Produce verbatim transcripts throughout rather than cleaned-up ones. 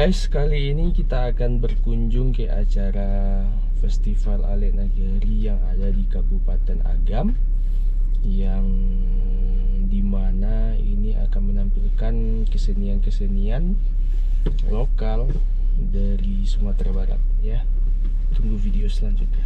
Guys, kali ini kita akan berkunjung ke acara Festival Alet Nagari yang ada di Kabupaten Agam, yang dimana ini akan menampilkan kesenian-kesenian lokal dari Sumatera Barat, ya. Tunggu video selanjutnya.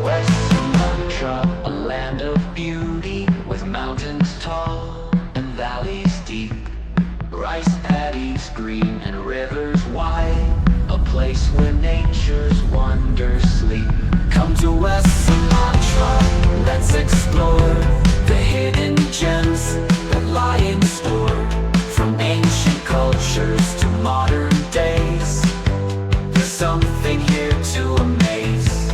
West Sumatra, a land of beauty, with mountains tall and valleys deep, rice paddies green and rivers wide, a place where nature's wonders sleep. Come to West Sumatra, let's explore the hidden gems that lie in store. From ancient cultures to modern days, there's something here to amaze.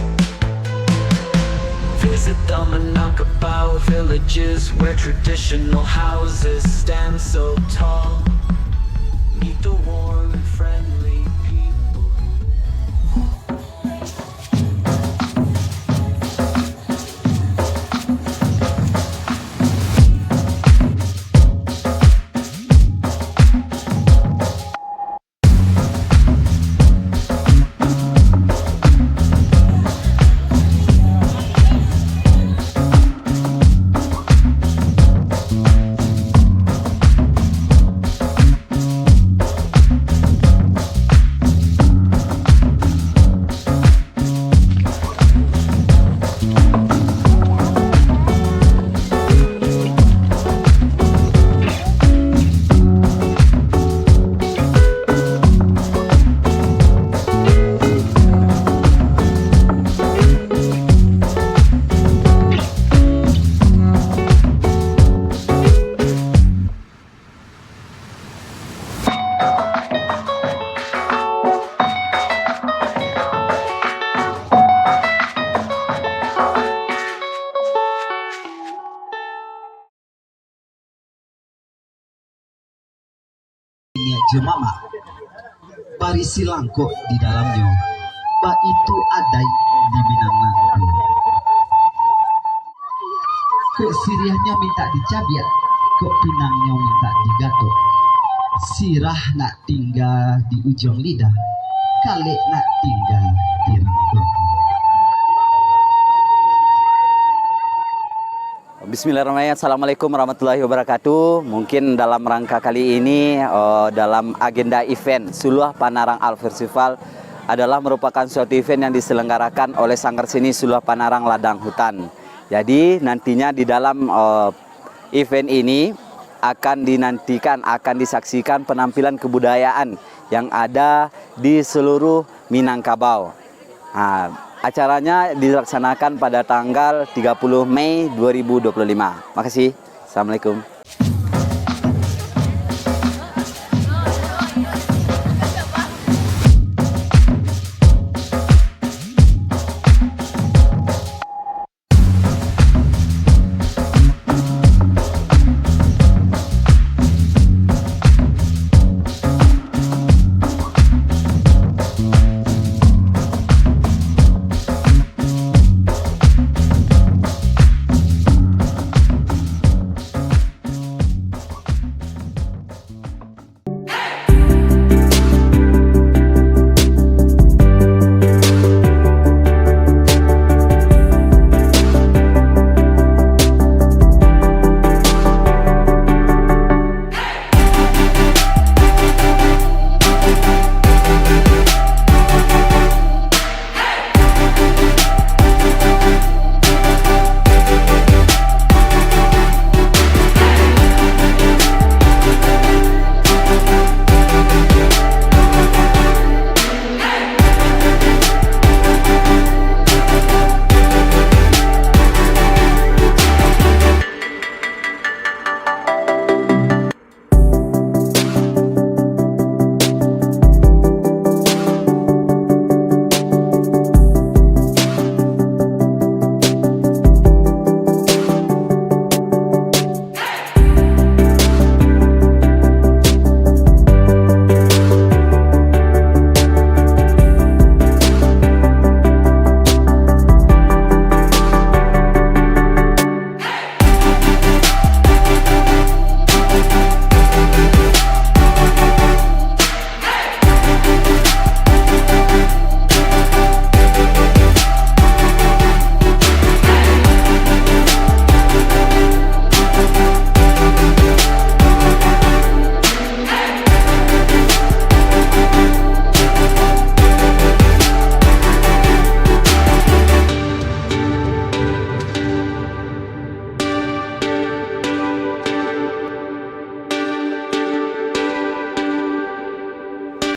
Visit the Minangkabau villages, where traditional houses stand so tall. Meet the warm and friendly people. Niniak jo mamak, barisi langkok di dalamnyo, baitu adaik di Minang nangko. Kok siriahnyo mintak dicabiak, kok pinangnyo mintak digatok. Sirah nak tingga di ujuang lidah, kalek nak tingga di rangkuang. Bismillahirrahmanirrahim. Assalamualaikum warahmatullahi wabarakatuh. Mungkin dalam rangka kali ini, eh, dalam agenda event Suluah Panarang Art Festival adalah merupakan suatu event yang diselenggarakan oleh Sanggar Seni Suluah Panarang Ladang Hutan. Jadi, nantinya di dalam, eh, event ini akan dinantikan, akan disaksikan penampilan kebudayaan yang ada di seluruh Minangkabau. Ha, acaranya dilaksanakan pada tanggal tiga puluh Mei dua ribu dua puluh lima. Makasih. Assalamualaikum.